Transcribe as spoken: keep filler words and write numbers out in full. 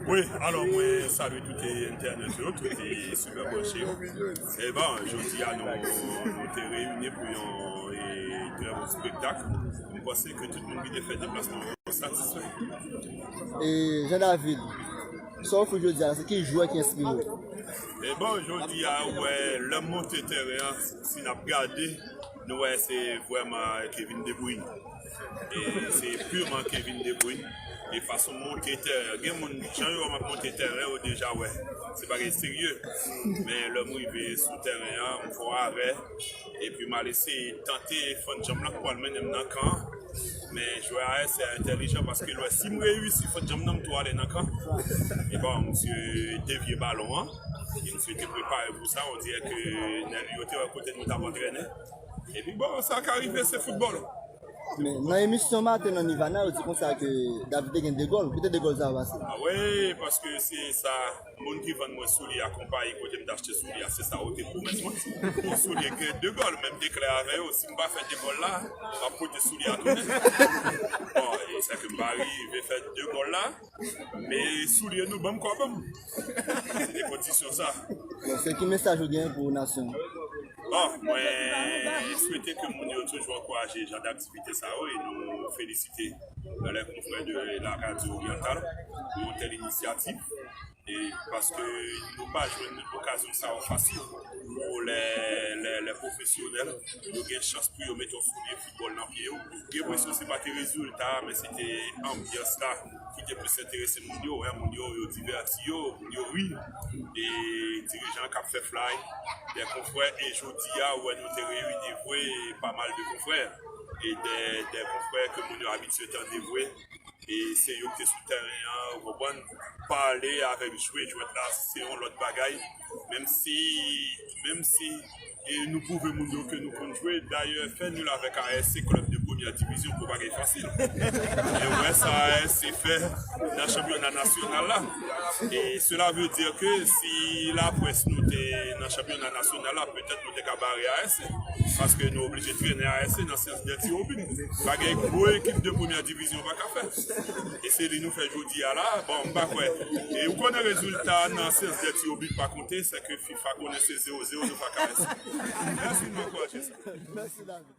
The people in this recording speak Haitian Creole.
Wi, alò mwen salye tout entènèt yo, tout sipè branche yo. E bon, jodi a nou, nou te reyini pou yon e, trè bon spektak. M panse ke tout moun ki te fè deplasman yo satisfè. E Jean David, sa w fè jodi a, se ki jwè ki enspire w? E bon, jodi a, wè, lè m monte teren an, si n ap gade, nou wè se vrèman Kevin De Bruyne. E se piman Kevin De Bruyne. E fason monte teren, gen moun, jan yo wè m ap monte teren, yo deja wè. Se bagay serye. Men lè m rive sou teren an, m fè yon arè. Epi m al eseye tante fann janm lan k pral mennen m nan kan an. Men jwè A S A entèlijan paske l wè si m reyisi fann janm nan, m tou ale nan kan. E bon, misye devye balon an. E misye te prepare pou sa. On dirè ke nèg yo te wè kote nou t ap antrene. Epi bon, sa ka rive, se foutbòl. Men nan emisyon maten nan Nirvana, yo di konsa ke David te gen de gòl. Kote de gòl sa yo pase? A wi, paske se sa, moun ki vann mwen soulye a, konpayi kote m t achte soulye a, se sa yo te pwomèt mwen. Bon, soulye gen de gòl, men m te klè avè yo, si m pa fè de gòl la, m ap pote soulye a tounen. Bon, e sa ke m pa rive fè de gòl la, men soulye nou, ban m kòb m. Se de kondisyon sa. Bon, se ki mesaj ou gen pou nasyon? Bon, mwen swete ke moun yo toujou ankouraje jan aktivite sa yo e nou felisite les confrères de la radio orientale pou yon tèl inisyativ. E paske nou pa jwenn okazyon sa yo fasil pou lè, lè, lè pwofesyonèl yo gen chans pou yo mete yon soulye foutbòl nan pye yo. Gen enpresyon se pa te rezilta a, men se te anbyans la ki te plis enterese moun yo. Wè, moun yo, yo divèti yo, moun yo ri. E dirijan k ap fè fly, de konfrè, e jodi a, ou wè nou te reyini vre pa mal de konfrè. E de, de konfrè ke moun yo abitye tande vre. E se yo ki te sou teren an, ou konprann, pale avèk jwe jwèt la, se yon lòt bagay. Menm si, menm si e nou pwouve moun yo ke nou konn jwe. Dayè, fè nil avèk A S C, klèb de premyè divizyon, pa bagay fasil. E ou wè sa A S C fè nan chanpyona nasyonal la. E cela veut dire que si laprès nou te nan chanpyona nasyonal la, petèt nou te ka bare A S C. Paske nou oblije trennen A S C nan syans dè ti obin. Bagay gwo ekip de premyè divizyon pa ka fè. E se li nou fè jodi a la. Bon, m pa kwè. E ou konnen rezilta nan syans dè ti obin pa konte, se ke FIFA konnen se zewo zewo, nou pa ka fè sa. Mèsi, nou ankouraje sa. Mèsi, David.